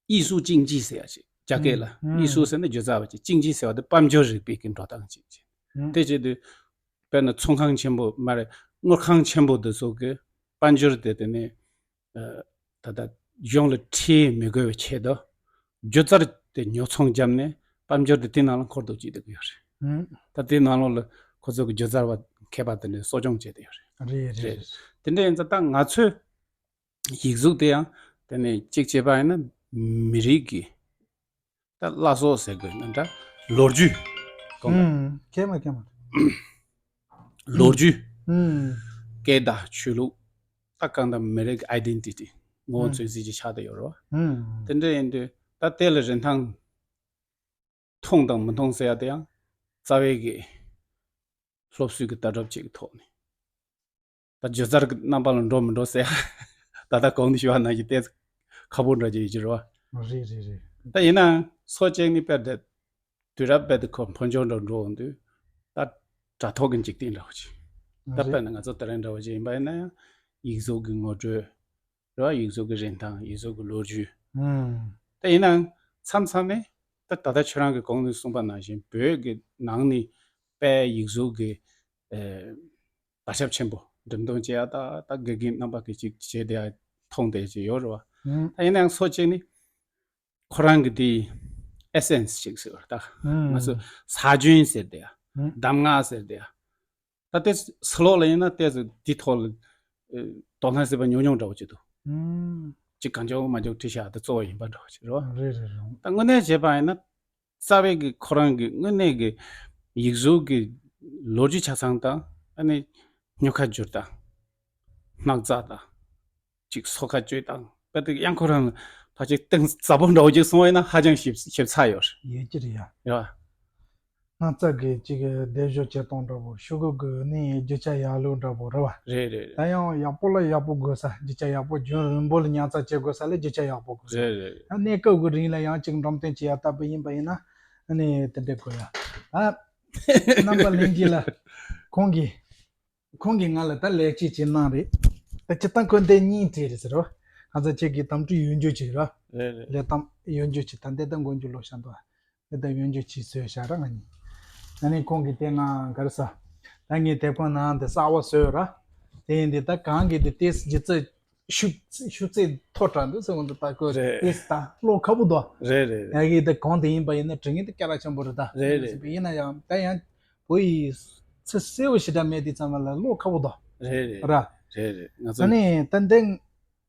艺术经济ཟེར་ཡ་ཅིག་རྒྱ་སྐད་ལ། ཨུམ། 艺术ཟེར་ན་སྒྱུ་རྩལ་བ་ཅིག经济ཟེར་བ་དེ་དཔལ་འབྱོར་རིག་པའི་གི་འགྲོ་སྟངས་ཅིག་ཅིག་ཨུམ། དེ་བྱེད་དུས་དཔེར་ན་ཚོང་ཁང་ཆེན་པོ་མ་རེད། དངུལ་ཁང་ཆེན་པོ་དེ་ཚོ་གི་དཔལ་འབྱོར་དེ་དེ་ནས། ཨ། ད་ལྟ་གཞུང་ལ་ཁྲལ་མི་དགོས་པའི་ཆེད་དུ། སྒྱུ་རྩལ་དེ་ཉོ་ཚོང་བརྒྱབ་ནས་དཔལ་འབྱོར་དེ་དེ་ནང་ལ་འཁོར་དུ་བཅུག་བསྡད་ཀྱི་ཡོད་རེད། ཨུམ། ད་དེ་ནང་ལོགས་ལ་ཁོ་ཚོ་གི་སྒྱུ་རྩལ་བ་མཁས་པ་དེ་འདྲའི་གསོ་སྐྱོང་བྱས་བསྡད་ཡོད་རེད། རེད་རེད། རེད། དེ་འདྲ་ཡིན་ཙང་ད་ང་ཚོས་ཡིག་གཟུགས་དེ་ཡང་དེ་ནས་གཅིག་བྱས་པ་ཡིན་ན་མི་རིགས་ཀྱི་ད་བླ་སྲོག་ཟེར་དགོས་ན་འདྲ། ལོ་རྒྱུས་སྐོར་ལ། ཨུམ། མཁས་མ་མཁས་མ། ལོ་རྒྱུས། ཨུམ། སྐད་བརྡ། ཆོས་ལུགས། ད་གང་ལྟར་མི་རིགས་ཀྱི་ཨའི་ཌེན་ཊི་ཊི། ངོ་བོ་ཨུམ། མཚོན་བྱེད་ཅིག་ཆགས་བསྡད་ཡོད་རེད་བ། ཨུམ། དེ་འདྲ་ཡིན་དུས་ད་དེ་ལ་རིན་ཐང་མཐོང་དང་མི་མཐོང་ཟེར་ཡ་དེ་ཡང་རྩ་བའི་གི་སློབ་གསོའི་གི་ལྟ་གྲུབ་ཅིག་གི་ཐོག་ནས། ད་སྒྱུ་རྩལ་གྱི་རྣམ་པ་ལ་འགྲོ་མི་འགྲོ་ཟེར་ཡ། ད་ལྟ་གོང་དུ་ཞུས་པ་ནང་བཞིན་ཏོག་ཙམ་ཁག་པོ་འདྲ་ཅིག་ཡོད་ཀྱི་རེད་བ། རེད་རེད་རེད། ད་ཡིན་ནའང་སོ་གཅིག་ནི་དཔེ་དེ་དུས་རབས་དཔེ་དེ་ཁོ་འཕོ་འགྱུར་འགྲོ་འགྲོ་འོང་དུས། ད་དྲ་ཐོག་གི་འཇིག་རྟེན་འདྲ་བོ་ཅིག་ད་རེད། དཔེར་ན་ང་ཚོ་དེ་རིང་འདྲ་བོ་ཅིག་ཡིན་པ་ཡིན་ན་ཡང་ཡིག་གཟུགས་ཀྱི་ངོ་སྤྲོད་རེད་བ། ཡིག་གཟུགས་ཀྱི་རིན་ཐང་། ཡིག་གཟུགས་ཀྱི་ལོ་རྒྱུས། ཨུམ། ད་ཡིན་ནའང་མཚམས་མཚམས་ནས་ད་ད་ལྟ་ཁྱོད་རང་གི་གོང་ནས་གསུངས་པ་ནང་བཞིན་བོད་ཀྱི་ནང་ནས་དཔེ་ཡིག་གཟུགས་ཀྱི་ཨེ་དར་ཁྱབ་ཆེན་པོ་འགྲེམས་སྟོན་བྱེད་ཡ་ད་ད་དགེ་རྒན་རྣམ་པ་གི་ཅིག་བྱེད་བསྡད་ཡ་མཐོང་བསྡད་ཀྱི་ཡོད་རེད་བ། ཧུམ། ད་ཡིན་ནའང་སོ་གཅིག་ནི་ཁོ་རང་གི་དེ་ཨེ་སེན་སི་ཅིག་ཟེར་བ་ད་ཧུམ། ང་ཚོ་ས་རྒྱུན་ཟེར་བསྡད་ཡ། ཧུམ། གདམས་ངག་ཟེར་བསྡད་ཡ། ད་ལྟའི་ཕྱི་ལོགས་ལ་ཡིན་ན་ལྟས་ཚོ་འདི་ཐོག་ལ་ཨེ་དོ་སྣང་བྱེད་པ་ཉུང་ཉུང་འདྲ་བོ་ཅིག་འདུག་ཧུམ། ཅིག་གང་མགྱོགས་མ་མགྱོགས་བྲིས་བཞག་ད་གཙོ་བོ་ཡིན་པ་འདྲ་བོ་ཅིག་རེད་བ། རེད་རེད་རེད། ད་དངོས་གནས་བྱས་པ་ཡིན་ན་རྩ་བའི་གི་ཁོ་རང་གི་དངོས་གནས་ཀྱི་ཡིག་གཟུགས་ཀྱི་ལོ་རྒྱུས་ཆ་ཚང་དང་ཨ་ནི་སྨྱུག་ཁ་བསྒྱུར་སྟངས། སྣག་ཚ་དང་། ཅིག་སོ་ཁ་བཅོས་དང་དཔེ་དེ་ཡང་ཁོ་རང་ཕལ་ཆེར་གཏིང་ཟབ་པོ་འདྲ་བོ་ཅིག་སོང་བ་ཡིན་ན་ཧ་ཅང་ཞིབ་ཞིབ་ཚགས་ཡོད་རེད། ཡོད་ཀྱི་རེད་ཡ། ཡ། སྣག་ཚ་གི་ཅིག་སྡེབ་སྦྱོར་བྱེད་སྟངས་འདྲ་བོ་ཤོག་གུ་གི་ནི་རྒྱུ་ཆ་ཡག་ལོས་འདྲ་བོ་རེད་བ། རེད་རེད། ད་ཡང་ཡག་པོ་ལ་ཡག་པོ་དགོས་ས་རྒྱུ་ཆ་ཡག་པོ་རྒྱུན་རིང་པོ་ལ་ཉར་ཚགས་བྱེད་དགོས་ས་ལ་རྒྱུ་ཆ་ཡག་པོ་དགོས་ས། རེད་རེད། ད་གནས་སྐབས་ཀྱི་རིང་ལ་ཡང་ཅིག་འགྲེམས་སྟོན་བྱེད་ཡག་ལྟ་བུ་ཡིན་པ་ཡིན་ན་ཨ་ནི་དེ་འདྲ་དགོས་ཡ། ད་རྣམ་པ་ལྷན་རྒྱས་ལ་ཁོང་གིས། ཁོང་གིས་ང་ལ་ད་ལེགས་སྐྱེས་ཅིག་གནང་རེད། ད་སྤྱིར་བཏང་ཁོས་འདི་སྙིང་བྲིས་རེད་ཟེར་རོ། ང་ཚོ་ཁྱེད་ཀྱི་དམ་ཁྲིད་ཡོན་རྒྱུ་ཅིག་ར། རེད་རེད། ལས་དམ་ཡོན་རྒྱུ་ཅིག་ད་འདི་ད་མགོན་རྒྱུ་ལོ་ཤ་འདུག་འདི་ད་ཡོན་རྒྱུ་ཅིག་བཟོས་བཞག་ར་ང་གཉིས། ད་ནི་ཁོང་གིས་དེ་ང་ག་རེ་ཟ། ད་ངས་དེབ་ཁང་ནང་དེ་གསར་པ་བཟོས་ར། དེ་ཡིན་དུས་ད་གང་གིས་དེ་ཏེས་སྒྱུ་རྩལ་ཤུགས་ཤུགས་ཚད་མཐོ་དྲགས་འདུག་ཟེར་འོང་དུ་ད་ཁོས་རེད། ཏེས་ད་བློ་ཁ་པོ་འདུག་རེད་རེད་རེད། ཡ་གི་ད་གང་དེ་ཡིན་པ་ཡིན་ན་དྲི་ངན་དེ་སྐད་གྲགས་ཆེན་པོ་རེད་ད། རེད་རེད། ཡིན་ན་ཡང་ད་ཡང་། བོད་ཡིག་ཚིག་གསལ་བོ་ཞེ་དྲག་མེད་དུས་ཙམ་པ་ལ་བློ་ཁ་བོ་དོ། རེད་རེད། ར། རེད་རེད། ང་ཚོ་ཨ་ནི་ད་འདི་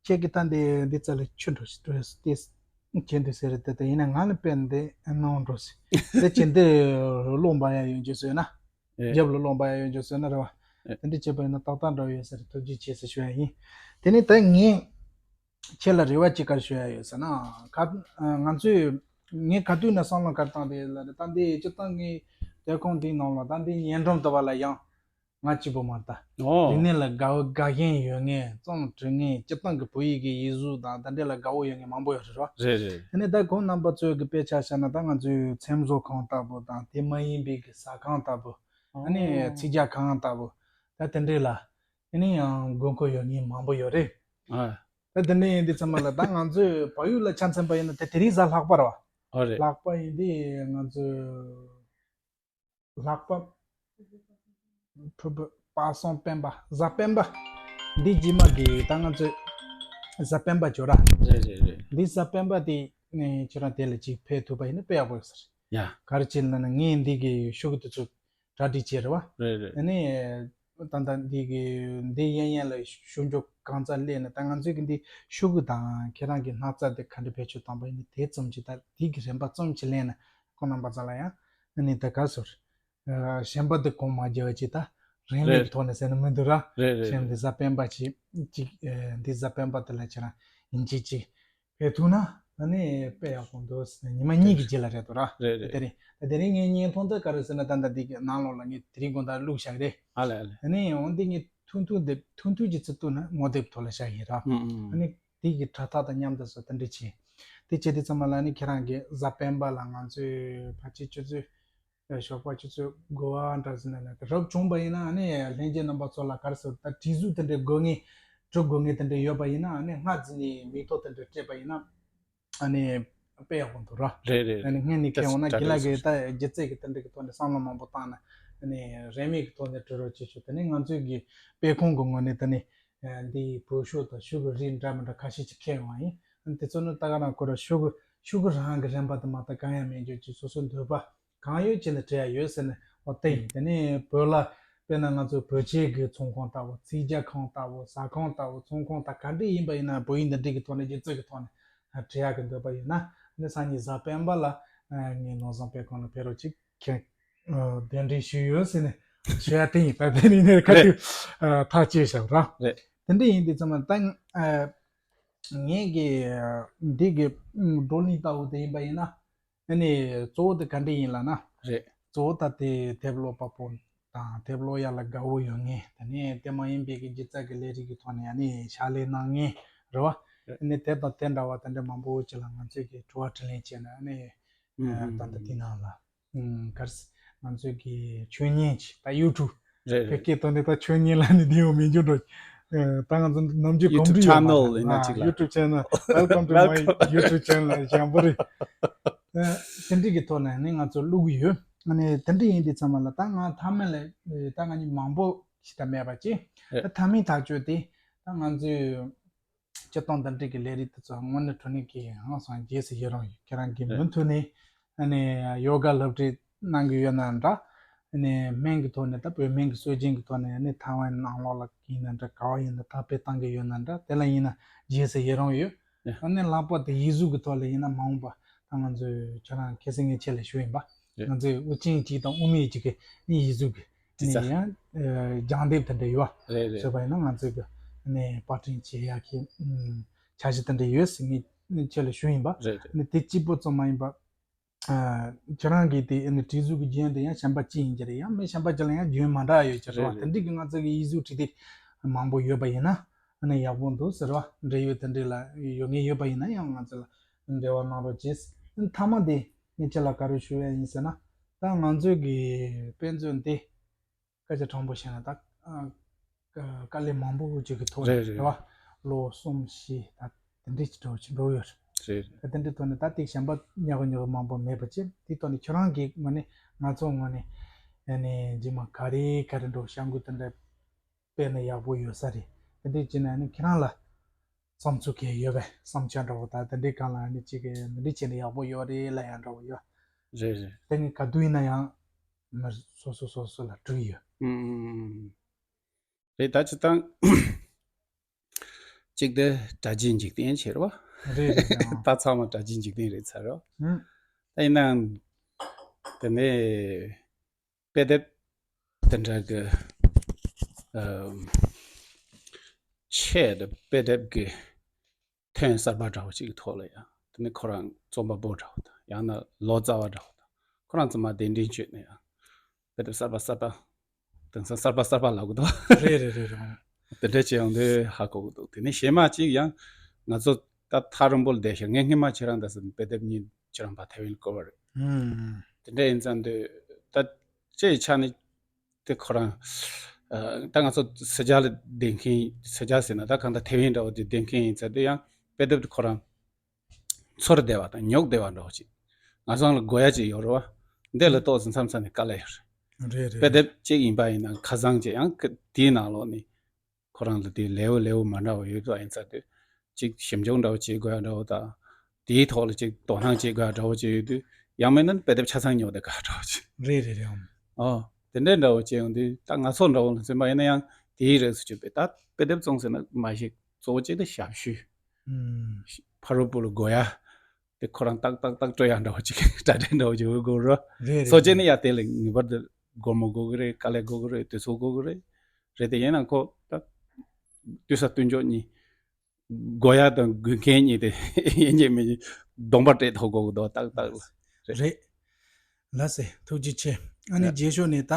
ཁྱེད་ཀྱི་ད་འདི་འདི་ཙ་ལ་ཆུ་འགྲོ་ཞིག་འགྲོ་ཞིག་དེ་ཁྱེད་འདི་ཟེར་དེ་ད་ཡིན་ན་ང་ལ་དཔེ་འདི་གནང་འགྲོ་ཞིག་འདི་ཁྱེད་འདི་བློ་འབར་ཡ་ཡོང་རྒྱུ་བཟོས་ན། རེད། རྒྱབ་ལ་བློ་འབར་ཡ་ཡོང་རྒྱུ་བཟོས་ན་རེད་བ། རེད། དེ་འདྲ་བྱས་པ་ཡིན་ན་ཏག་ཏག་འདྲ་བོ་ཡོད་ཟེར་ཐུགས་རྗེ་ཆེ་ཟེར་ཞུ་ཡ་ཡིན། དེ་ནི་ད་ངས། ཁྱེད་ལ་རེ་བ་ཅིག་ག་རེ་ཞུ་ཡ་ཡོད་ཟེར་ན། ཁ་ང་ཚོས་ངས་ག་དུས་ནས་བསམ་བློ་ག་རེ་བཏང་དེ་ལ་རེད་ད་འདི་སྤྱིར་བཏང་གི་དེབ་ཁང་འདིའི་ནང་ལ་ད་འདི་ཉན་སྒྲུང་འདི་བ་ལ་ཡང་ང་གཅིག་པོ་མ་རེད་ད། ཨོ། རིག་གནས་ལ་དགའ་བོ་དགའ་མཁན་ཡོད་མཁན་རྩོམ་འབྲི་མཁན་སྤྱིར་བཏང་གི་བོད་ཡིག་གི་ཡིག་གཟུགས་དང་ད་འདྲ་ལ་དགའ་བོ་ཡོད་མཁན་མང་པོ་ཡོད་རེད་རོ། རེད་རེད། ཨ་ནི་ད་ཁོང་རྣམ་པ་ཚོའི་གི་དཔེ་ཆ་བཞག་ན་ད་ང་ཚོའི་མཚན་བཟོ་ཁང་ལྟ་བུ་དང་དེ་མ་ཡིན་པའི་གི་ཟ་ཁང་ལྟ་བུ། ཨ་ནི་ཨོ། ཚིག་རྒྱག་ཁང་ལྟ་བུ། ད་དེ་འདྲ་ལ། དེ་ནས་ཡང་དགོས་མཁོ་ཡོད་མཁན་མང་པོ་ཡོད་རེད། ཨ། ད་དེ་འདྲ་ཡིན་དུས་ཚང་མ་ལ་ད་ང་ཚོས་བལ་ཡུལ་ལ་ཆ་མཚོན་པ་ཡིན་ན་དེ་དེ་རིང་གཟའ་ལྷག་པ་རེད་བ། ཨོ་རེད། ལྷག་པ་ཡིན་དུས་ང་ཚོས་ལྷག་པ། ཕུར་བུ་པ་སངས་སྤེན་པ་གཟའ་སྤེན་པ། འདི་རྗེས་མ་གི་ད་ང་ཚོས་གཟའ་སྤེན་པ་བྱོས་ར། རེད་རེད་རེད། འདི་གཟའ་སྤེན་པ་དེ་ནས་ཁྱེད་རང་དེ་ལ་ཅིག་ཕེབས་ཐུབ་པ་ཡིན་ན་དཔེ་ཡག་པོ་ཡོད་ས་རེད། ཡ། ག་རེ་བྱས་ན་ན་ངས་འདི་གི་ཤོག་གུ་དེ་ཚོ། གྲ་སྒྲིག་བྱས་རེད་བ། རེད་རེད། ཨ་ནི། ད་ལྟ་འདི་གི་འདི་གཡས་གཡོན་ལ་ཤོག་འཇོག་གང་ཙམ་སླེབས་ནས་ད་ང་ཚོས་ཀྱི་འདི་ཤོག་གུ་དང་ཁྱེད་རང་གི་སྣག་ཚ་དེ་ག་འདྲ་བེད་སྤྱོད་བཏང་པ་ཡིན་ན་དེ་ཙམ་གྱིས་ད་འདི་གི་རིན་པ་ཙམ་གྱིས་ལེན་ན་ཁོང་རྣམ་པ་ཚོ་ལ་ཡང་ཨ་ནི་ད་ག་ཟེར། གཞན་པ་དེ་གོང་མ་རྒྱལ་བ་ཅིག་ད་རིན་མེད་ཀྱི་ཐོག་ནས་ཟེར་ན་མི་འདུག་ར། རེད་རེད། གཞན་དེ་གཟའ་སྤེན་པ་ཅིག་ཅིག་འདི་གཟའ་སྤེན་པ་དེ་ལ་ཁྱེད་རང་ཡིན་གཅིག་ཅིག་ཕེབས་ཐུབ་ན་ཨ་ནི་དཔེ་ཡག་པོ་འདུག་ཟེར་ནས་ཉི་མ་གཉིས་ཀྱི་རྗེས་ལ་རེད་འདུག་ར། རེད་རེད། དེ་རིང་ད་དེ་རིང་ངའི་བརྙན་ཐུང་འདི་ག་རེ་ཟེར་ན་ད་ལྟ་འདི་གི་ནང་ལོགས་ལ་ངས་དེ་རིང་དགོང་དག་བླུགས་བཞག་རེད། ཨ་ལེ་ཨ་ལེ། ཨ་ནི་འོན་ཏེ་ངས་ཐུང་ཐུང་དེ་ཐུང་ཐུང་གི་ཚིག་ཐོག་ནས་ངོ་དེབ་ཐོག་ལ་བཞག་ཡིན་ར། ཨ་ནི་དེ་གི་དྲ་ཐག་དང་མཉམ་དུ་བཟོ་དེ་འདྲ་བྱས། དེ་བྱས་དུས་ཚང་མ་ལ་ནི་ཁྱེད་རང་གི་གཟའ་སྤེན་པ་ལ་ང་ཚོའི་ཕལ་ཆེར་ཆུ་ཚོད། ཞོགས་པ་ཆུ་ཚོད་དགུ་པ་འདྲ་ཟིན་ན་ལ་རབ་བྱུང་པ་ཡིན་ན་ཨ་ནི་ལྷན་རྒྱས་རྣམ་པ་ཚོ་ལ་ག་རེ་ཟེར་ད་བྲིས་གཟུགས་དེ་འདྲའི་དགོས་ངེས་འབྲི་དགོས་ངེས་དེ་འདྲ་ཡོད་པ་ཡིན་ན་ཨ་ནི་སྔ་རྗེས་ནས་མིང་ཐོ་དེ་འདྲ་སྤྲད་པ་ཡིན་ན་ཨ་ནི་དཔེ་ཡག་པོ་འདུག་ར། རེད་རེད། ཨ་ནི་སྔན་ནས་ཁྱེད་འོང་ན་རྒྱུན་ལ་གི་ད་སྒྱུ་རྩལ་གི་དེ་འདྲ་གི་ཐོག་ནས་བསམ་བློ་མང་པོ་བཏང་ན་ཨ་ནི་རེས་མོས་གི་ཐོག་ནས་འབྲི་རོགས་བྱེད་ཆོག་དེ་ནས་ང་ཚོའི་གི་དཔེ་ཁང་གི་ངོས་ནས་ད་ནི་འདི་བོད་ཤོག་དང་ཤོག་གུ་རིགས་འདྲ་མི་འདྲ་ཁ་ཤས་ཅིག་ཁྱེར་ཡོང་བ་ཡིན། ཨ་ནི་དེ་ཚོ་ནི་ད་ག་རང་ཁོ་ར་ཤོག་གུ་ཤོག་གུ་རང་གི་རན་པ་དེ་མ་གཏོགས་གང་ཡང་མེད་འཇོག་ཅིག་སོ་སོའི་འདོད་པ། གང་ཡོད་ཅིག་ནས་བྲིས་ཡ་ཡོད་ཟེར་ནས་འོ་དེ་ཡིན། དེ་ནས་བོད་ལ་དཔེར་ན་ང་ཚོ་བོད་ཆས་ཀྱི་ཚོང་ཁང་ལྟ་བུ་ཚིག་རྒྱག་ཁང་ལྟ་བུ་ཟ་ཁང་ལྟ་བུ་ཚོང་ཁང་ད་ག་འདྲ་ཡིན་པ་ཡིན་ན་བོད་ཡིག་འདི་འདྲ་གི་ཐོག་ནས་སྒྱུ་རྩལ་གྱི་ཐོག་ནས་བྲིས་ཡག་གི་འདོད་པ་ཡོད་ན་ནི་སང་ཉིན་གཟའ་སྤེན་པ་ལ་ངའི་ནོར་བཟང་དཔེ་ཁང་ལ་ཕེབས་རོགས་གཅིག་ཁྱེད་གདན་འདྲེན་ཞུས་ཡོད་ཟེར་ནས་ཞུ་ཡ་དེ་ཡིན། ད་དེ་ནི་ནས་ཁ་རེད། ཐག་བཅད་བཞག་ར། རེད། དེ་འདྲ་ཡིན་དུས་ཙམ་ལ་ད་ངས་ཀྱི་འདི་གི་བགྲོ་གླེང་ལྟ་བུ་དེ་ཡིན་པ་ཡིན་ན། ཨ་ནི་གཙོ་བོ་དེ་ག་འདྲ་ཡིན་ལབ་ན། རེད། གཙོ་བོ་ད་དེ་དེབ་ཀློག་པ་པོ་དང་དེབ་ཀློག་ཡ་ལ་དགའ་བོ་ཡོད་མཁན་དེ་ནས་དེ་མ་ཡིན་པའི་གི་སྒྱུ་རྩལ་གི་ལས་རིགས་ཀྱི་ཐོག་ནས་ཨ་ནི་ཕྱག་ལས་གནང་མཁན་རེད་བ། རེད། ཨ་ནི་དེ་དང་དེ་འདྲ་བ་དེ་འདྲ་མང་པོ་ཅིག་ལ་ང་ཚོས་གི་དྲི་བ་དྲིས་ལན་བྱས་ནས་ཨ་ནི་ཨ་ད་ལྟ་དེ་ནང་ལ་ཨ་ག་རེ་ཟེར་ང་ཚོས་གི་ཆོས་ཉན་ཅིག་ད་ཡུ་ཊུབ་རེད་བོད་རེད། སྐད་ཐོག་ནས་ད་ཆོས་ཉན་ལབ་ནས་བསྡད་ཡོད་མི་འགྱུར་འགྲོ། ད་ང་ཚོ་ནམ་རྒྱུན་གོམ་བགྲོད་ཡོད་མ་རེད། YouTube channel ཡིན་ན་གཅིག་ལ། YouTube channel, welcome to my YouTube channel. ཞང་པོ་རེད། དེ་འདྲ་གི་ཐོག་ནས་ནི་ང་ཚོ་བླུག་གི་ཡོད། ཨ་ནི་དེ་འདྲ་ཡིན་དུས་ཙམ་པ་ལ་ད་ང་མཐའ་མ་ལ་ད་ང་གཉིས་མང་པོ་ཞིག་ད་མེད་པ་ཅི། ད་མཐའ་མའི་ཐག་གཅོད་དེ་ད་ང་ཚོས་སྤྱིར་བཏང་དེ་འདྲ་གི་ལས་རིགས་དེ་ཚོ་དངོས་གནས་དྲང་གནས་ཀྱི་ཧང་སང་རྗེས་སུ་ཡི་རང་ཡོད། ཁྱེད་རང་གིས་མུ་མཐུད་ནས་ཨ་ནི་ཡོ་ག་སློབ་ཁྲིད་གནང་གི་ཡོད་ན་འདྲ། ཨ་ནི་སྨན་གྱི་ཐོག་ནས་ད་བོད་སྨན་གྱི་སྲོལ་རྒྱུན་གྱི་ཐོག་ནས་ཨ་ནི་ཐའེ་ཝན་ནང་ལོགས་ལ་ཡིན་ན་འདྲ། ག་བ་ཡིན་ན་ཐག་གཅོད་གཏང་གི་ཡོད་ན་འདྲ། དེ་ལ་ཡིན་ན་རྗེས་སུ་ཡི་རང་ཡོད། ཨ་ནི་ལྷག་པར་དུ་ཡིག་གཟུགས་ཀྱི་ཐོག་ལ་ཡིན་ན་མ་འོངས་པ་ད་ང་ཚོས་ཁྱེད་རང་ཁ་སང་ངས་ཁྱེད་ལ་ཞུས་ཡིན་པ། ང་ཚོས་དབུ་ཅན་གཅིག་དང་དབུ་མེད་གཅིག་གི་ཡིག་གཟུགས་ཀྱི་ནས་ཡང་སྦྱང་དེབ་དེ་འདྲ་ཡོད། རེད་རེད། བཟོས་པ་ཡིན་ན་ང་ཚོས་གི་ནས་པར་སྐྲུན་བྱེད་ཡག་གི་འཆར་གཞི་དེ་འདྲ་ཡོད་ཟེར་ངས་ཁྱེད་ལ་ཞུས་ཡིན་པ། རེད་རེད། ནས་དེ་གཅིག་པོ་ཙམ་མ་ཡིན་པ། ཁྱེད་རང་གི་དེ་ནི་བྲིས་གཟུགས་ཀྱི་རྒྱན་དེ་ཡང་གཞན་པ་གཅིག་ཡིན་གྱི་རེད། ཡང་མི་གཞན་པ་གཅིག་ལ་ཡང་རྒྱན་མ་འདྲ་ཡོད་ཀྱི་རེད་བ། རེད་རེད། དེ་འདྲ་གི་ང་ཚོ་གི་ཡིག་གཟུགས་བྲིས་དེབ་མང་པོ་ཡོད་པ་ཡིན་ན་ཨ་ནི་ཡག་པོ་འདུག་ཟེར་བ། འབྲེལ་ཡོད་དེ་འདྲ་ལ་ཡོད་ངེས་ཡོད་པ་ཡིན་ན་ཡང་ང་ཚོ་ལ་འབྲེལ་བ་གནང་རོགས་བྱེད། མཐའ་མ་དེ་ངས་ཁྱེད་ལ་ག་རེ་ཞུ་ཡ་ཡིན་ཟེར་ན། ད་ང་ཚོའི་གི་དཔེ་མཛོད་འདི་སྐད་ཆ་དྲང་པོ་བཤད་ན་ད་ཨ་དཀའ་ལས་མང་པོ་ཅིག་གི་ཐོག་ནས་རེད་རེད། རེད་བ། ལོ་གསུམ་བཞི་ད་དེ་འདྲ་ཅིག་འགྲོ་ཅིག་འགྲོ་ཡོད་རེད། རེད་རེད། ད་དེ་འདྲའི་ཐོག་ནས་ད་ཏིག་གཞན་པ་ཉག་གི་ཉོག་གི་མང་པོ་མེད་པ་བྱས། དེའི་ཐོག་ནས་ཁྱོད་རང་གི་ངོས་ནས་ང་ཚོ་ངོས་ནས་ཨ་ནི་རྗེས་མ་ག་རེ་ག་རེ་འགྲོ་བྱ་འགུལ་དེ་འདྲ་སྤེལ་ན་ཡག་པོ་ཡོད་ས་རེད། དེ་འདྲ་བྱས་ན་ཨ་ནི་ཁྱེད་རང་ལ་བསམ་ཚུལ་གང་ཡོད་པས། བསམ་འཆར་འདྲ་བོ་དང་དེ་འདྲའི་སྒང་ལ་ཨ་ནི་གཅིག་གི་འདི་འདྲ་བྱས་ན་ཡག་པོ་ཡོད་རེད་ལབ་ཡག་འདྲ་བོ་ཡོད། རེད་རེད། དེ་ངས་ག་དུས་ཡིན་ན་ཡང་མི་སོ་སོ་སོ་སོ་ལ་སྤྲོད་ཀྱི་ཡོད། ཨུམ། རེད། ད་སྤྱིར་བཏང་གཅིག་དེ་དྲ་རྒྱའི་འཇིག་རྟེན་ཆེ་རེད་བ། རེད་རེད། ཨང་། ད་ཚང་མ་དྲ་རྒྱའི་འཇིག་རྟེན་རེད་ཚར་རོ། ཨུམ། ད་ཡིན་ནའང་དེ་ནས་དཔེ་དེབ་དེ་འདྲ་གི་ཨམ། ཆེད་དུ་དཔེ་དེབ་ཀྱི་ཐོན་གསར་པ་འདྲ་བོ་ཅིག་གི་ཐོག་ལ་ཡང་དེ་ནི་ཁོ་རང་རྩོམ་པ་པོ་འདྲ་བོ་དང་ཡང་ན་ལོ་ཙཱ་བ་འདྲ་བོ་དང་ཁོ་རང་ཚོ་མ་གདན་འདྲེན་བྱས་ནས་ཡང་དཔེ་དེབ་གསར་པ་གསར་པ་དེང་སང་གསར་པ་གསར་པ་ལབ་གི་འདུག་རེད་རེད་རེད་རེད། དེ་འདྲ་བྱས་ཡོང་དུས་ཧ་གོ་གི་འདུག་དེ་ནས་གཞན་མ་ཅིག་ཡང་ང་ཚོ་ད་ཐག་རིང་པོ་ལ་བསྡད་ཤག་ངས་སྔོན་མ་ཁྱེད་རང་དང་ཟིན་དཔེ་དེབ་གཉིས་ཁྱེད་རང་ཕར་ཐེ་ཝན་བསྐུར་བ་རེད། ཨུམ། དེ་འདྲ་ཡིན་ཙང་དུས་ད་སྤྱིའི་ཆ་ནས་དེ་ཁོ་རང་ཨ། ད་ང་ཚོ་ཕྱི་རྒྱལ་ལ་བསྡད་མཁན། ཕྱི་རྒྱལ་ཟེར་ན་ད་གང་ལྟར་ཐེ་ཝན་འདྲ་བོ་དེ་བསྡད་མཁན་ཡིན་ཙང་དུས་ཡང་དཔེ་དེབ་དེ་ཁོ་རང་ཚོར་བསྡད་པ་དང་ཉོབ་བསྡད་པ་འདྲ་བོ་ཅིག་ང་ཚོ་ལ་དགོས་ཡ་ཅིག་ཡོད་རེད་བ། འདི་ལ་ཏོག་ཙམ་མཚམས་མཚམས་ནས་དཀའ་ལས་ཡོད་རེད། རེད་རེད། དཔེ་དེབ་ཅིག་ཡིན་པ་ཡིན་ན་ཁ་སང་ཅིག་ཡང་དེའི་ནང་ལོགས་ནས་ཁོ་རང་ལ་དེ་ལེའུ་ལེའུ་མ་འདྲ་བ་ཡོད་པ་ཡིན་ཙང་དུས་ཅིག་ཞིབ་འཇུག་འདྲ་བོ་བྱེད་དགོས་ཡ་འདྲ་བོ་དང་། དེའི་ཐོག་ལ་ཅིག་དོ་སྣང་བྱེད་དགོས་ཡ་འདྲ་བོ་ཅིག་ཡོད་དུས་ཡང་མིན་ན་དཔེ་དེབ་ཆ་ཚང་ཉོ་བསྡད་དགོས་ཡ་འདྲ་བོ་ཅིག་རེད་རེད་རེད། ཨང་། ཨོ། དེ་འདྲའི་འདྲ་བོ་བྱས་ཡོང་དུས་ད་ང་ཚོ་འདྲ་བོ་ལ་མཚོན་པ་ཡིན་ན་ཡང་དེའི་རིགས་སུ་གྱུར་པའི་ད་དཔེ་དེབ་བཙོང་ཟེར་ན་མ་གཞི་གཙོ་བོ་གཅིག་དེ་ཞབས་ཞུ། ཨུམ། ཕ་རོལ་པོ་ལ་དགོས་ཡ། དེ་ཁོ་རང་ཏག་ཏག་ཏག་སྤྲོད་ཡ་འདྲ་བོ་ཅིག་གྲ་སྒྲིག་འདྲ་བོ་ཅིག་འོས་དགོས་རོ། རེད་རེད། སོ་སྐྱེ་ནི་ཡ་དེ་ལ་ངེས་པར་དུ་སྒོར་མོ་དགོས་ཀྱི་རེད། དཀའ་ལས་དགོས་ཀྱི་རེད། དུས་ཚོད་དགོས་ཀྱི་རེད། རེད་དེ་ཡིན་ན་ཁོ་ད་དུས་ས་སྟོན་ཕྱོགས་གཉིས། དགོས་ཡ་དང་དགོས་མཁན་གཉིས་དེ་ཡིན་གཅིག་མིན་གཅིག་གདོང་པ་སྤྲད་ཐུབ་དགོས་ཀྱི་འདུག་ཏག་ཏག་ལ། རེད། ལགས་སེ་ཐུགས་རྗེ་ཆེ། ཨ་ནི་ཡ། རྗེས་ཕྱོགས་ནས་ད་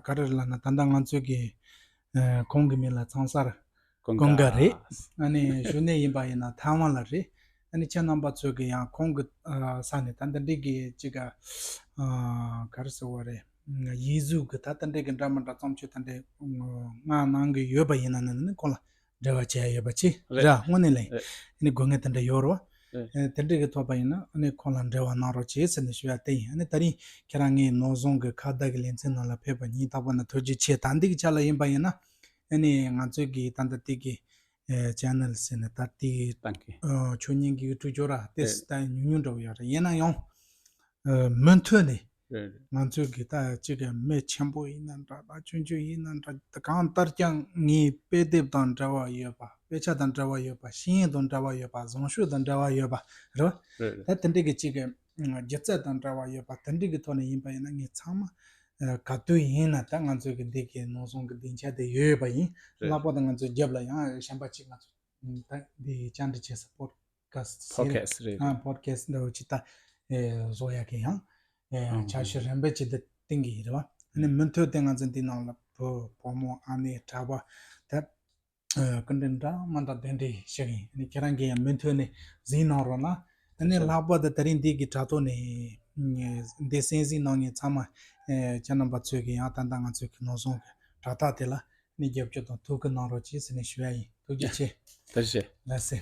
ག་རེ་ལབ་ན་ད་ལྟ་ང་ཚོའི་གི་ཨ་ཁོང་གི་མིང་ལ་ཚང་སར་ཀུན་དགའ་རེད། ཀུན་དགའ། ཨ་ནི་གཞུག་ནས་ཡིན་པ་ཡིན་ན་ཐའེ་ཝན་ལ་རེད། ཨ་ནི་ཁྱེད་རྣམ་པ་ཚོས་གི་ཡང་ཁོང་གི་ཨ་ས་ནས་ད་འདི་འདྲའི་གི་ཅིག་ག་ཨ་ག་རེ་ཟེར་བ་རེད། ཡིག་གཟུགས་གི་ད་ད་འདྲའི་གི་འདྲ་མི་འདྲ་བརྩམས་ཆོས་ད་འདྲའི་མངགས་གནང་གི་ཡོད་པ་ཡིན་ན་ནི་ཁོང་ལ་འབྲེལ་བ་བྱས་ཡོད་པ་ཅི་རེད། ར་དངོས་གནས་ལ་རེད། ཨ་ནི་དགོས་ངེས་དེ་འདྲ་ཡོད་རེད་བ། རེད། ཨ་དེ་འདྲའི་གི་ཐོག་པ་ཡིན་ན་ཨ་ནི་ཁོང་ལ་འབྲེལ་བ་གནང་རོགས་བྱེད་ཟེར་ནས་ཞུ་ཡ་དེ་ཡིན། ཨ་ནི་ད་རིང་ཁྱེད་རང་ངའི་ནོར་བཟང་གི་ཁ་བརྡ་གི་ལེ་ཚན་ནང་ལ་ཕེབས་པ་སྙིང་ཐག་པ་ནས་ཐུགས་རྗེ་ཆེ། ད་འདི་གི་ཆ་ལ་ཡིན་པ་ཡིན་ན་ཨ་ནི་ང་ཚོའི་གི་ད་ལྟ་དེ་གི་ཨ་ཅེ་ནལ་ཟེར་ནས་ད་དེ་གི་ཏང་གི་ཨ་ཆོས་ཉིད་ཀྱི་ཡུ་ཊུབ་ཅོ་ར་དེ་རེད། ད་ཉུང་ཉུང་འདྲ་བོ་ཡོད་རེད། ཡིན་ན་ཡང་ཨ་མུ་མཐུད་ནས་རེད། ང་ཚོས་གི་ད་ཅིག་གི་མི་ཆེན་པོ་ཡིན་ན་འདྲ། ད་ཆུང་ཆུང་ཡིན་ན་འདྲ། ད་གང་ལྟར་ཀྱང་ངའི་དཔེ་དེབ་དང་འབྲེལ་བ་ཡོད་པ། དཔེ་ཆ་དང་འབྲེལ་བ་ཡོད་པ། ཤེས་ཡོན་དང་འབྲེལ་བ་ཡོད་པ། བཟང་སྤྱོད་དང་འབྲེལ་བ་ཡོད་པ་རེད་བ། རེད་རེད། ད་དེ་འདྲའི་གི་ཅིག་གི་སྒྱུ་རྩལ་དང་འབྲེལ་བ་ཡོད་པ་དེ་འདྲའི་གི་ཐོག་ནས་ཡིན་པ་ཡིན་ན་ངས་ཚང་མ་ཨ་ག་དུས་ཡིན་ན་ད་ང་ཚོའི་གི་འདི་གི་ནོར་བཟང་གི་སྡིངས་ཆ་དེ་ཡོད་པ་ཡིན། རེད། ལྷག་པར་དུ་ང་ཚོའི་རྒྱབ་ལ་ཡང་གཞན་པ་ཅིག་ང་ཚོ་ད་འདི་བཅར་འདྲི་བྱེད་ས་པོ་ཌི་ཀ་སི་ཊི་ཟེར། པོ་ཌི་ཀ་སི་ཊི་རེད། ཨ་པོ་ཌི་ཀ་སི་ཊི་འདྲ་བོ་ཅིག་ད་ཨེ་བཟོ་ཡག་གི་ཡང་ཨེ་ཨང་། འཆར་གཞི་རིམ་པ་ཅིག་ད་བཏིང་གི་ཡིན་རེད་བ། ཨ་ནི་མུ་མཐུད་དེ་ང་ཚོ་འདི་ནང་ལ་བུ་བུ་མོ་ཨ་ནེ་གྲྭ་པ་ད་ཨེ་སྐུ་མགྲོན་འདྲ་མི་འདྲ་གདན་འདྲེན་ཞུ་གི་ཡིན། ཨ་ནི་ཁྱེད་རང་གིས་ཡང་མུ་མཐུད་ནས་གཟིགས་གནང་རོགས་གནང་། ཨ་ནི་རེད། ལྷག་པར་དུ་དེ་རིང་འདི་གི་དྲ་ཐོག་ནས་འདི་གསན་གཟིགས་གནང་མཁན་ཚང་མ་ཨེ་ཁྱེད་རྣམ་པ་ཚོས་གི་ཡང་ད་ལྟ་ང་ཚོའི་གི་ནོར་བཟང་གི་དྲ་ཐག་དེ་ལ་ ནས་རྒྱབ་སྐྱོར་དང་ཐུགས་ཁུར་གནང་རོགས་གྱིས་ཟེར་ནས་ཞུ་ཡ་ཡིན། ཐུགས་རྗེ་ཆེ། ཐུགས་རྗེ་ཆེ། ལགས་སེ།